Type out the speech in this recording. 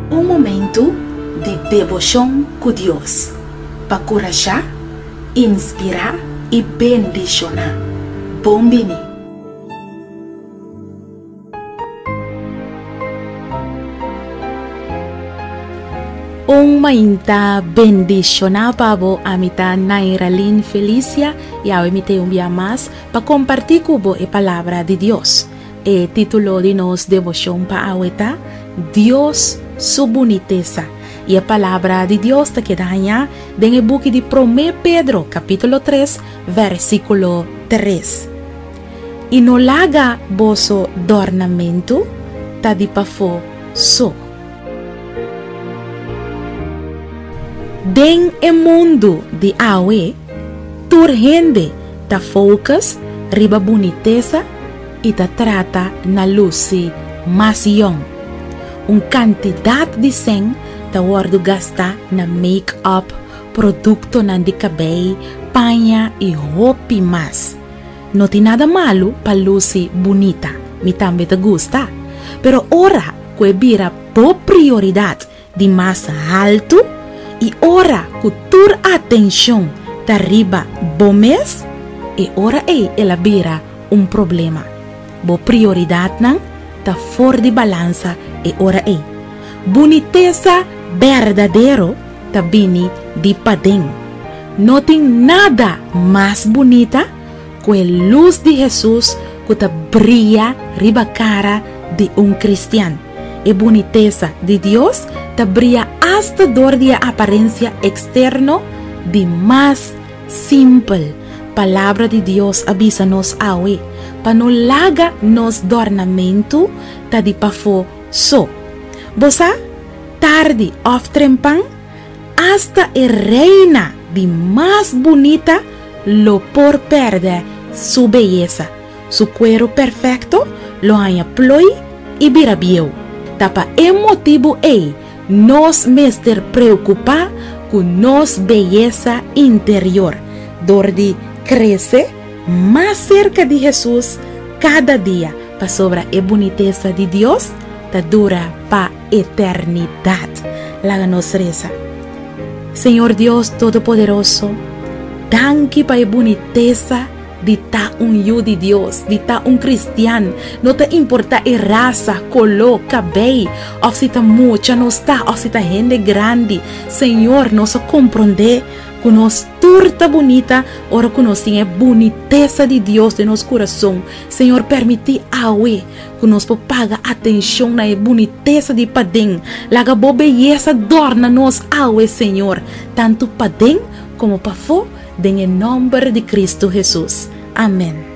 Un momentu di deboshon ku Dios pa kurashá, inspirá i bendishoná. Bon bini! Un mainta bendishoná pa bo. Ami ta Nairalyn Felicia i awe mi te un bia mas pa kompartí ku bo e palabra di Dios. E título di nos deboshon pa awe ta, Dios Su Bunitesa. I e palabra di Dios ta keda hañá den e buki di Promé Pedro kapítulo 3 versíkulo 3. I no laga boso dòrnamentu ta di pafó so. Den e mundu di awe, tur hende ta focus riba bunitesa i ta trata na lusi mas yòn. Un kantidat di sèn ta wòrdu gastá na make-up, produktonan di kabei, paña i hopi mas. No tin nada malu pa lusi bunita, mi tambe ta gusta. Pero ora ku e bira bo prioridat di mas haltu i ora ku tur atenshon ta riba bo mes, e ora ei el a bira un problema. Bo prioridatnan ta for di balansa e ora ei. Bunitesa berdadero ta bini di paden. No tin nada mas bunita ku e lus di Hesus ku ta bria riba kara di un kristian. E bunitesa di Dios ta bria asta dor di e aparensia eksterno di mas simpel. Palabra di Dios a bisa nos awe pa no laga nos dòrnamentu ta di pafó so. Bo sa, tardi òf trempan, asta e reina di mas bunita lo por pèrdè su beyesa. Su kueru perfekto lo haña ploi i bira bieu. Ta pa e motibu ei nos mester preokupá ku nos beyesa interior dor di krese mas serka di Hesus kada dia, pasobra e bunitesa di Dios ta dura pa eternidat. Laga nos resa. Señor Dios Todopoderoso, danki pa e bunitesa di ta un yu di Dios, di ta un kristian. No ta importá e rasa, koló, kabei, òf si ta mucha nos ta òf si ta hende grandi. Señor, nos a komprondé ku nos tur ta bunita ora ku nos tin e bunitesa di Dios den nos kurason. Señor, permití awe ku nos por paga atenshon na e bunitesa di paden. Laga bo beyesa dòrna nos awe, Señor, tantu paden komo pafó, den e nòmber di Kristu Hesus. Amèn.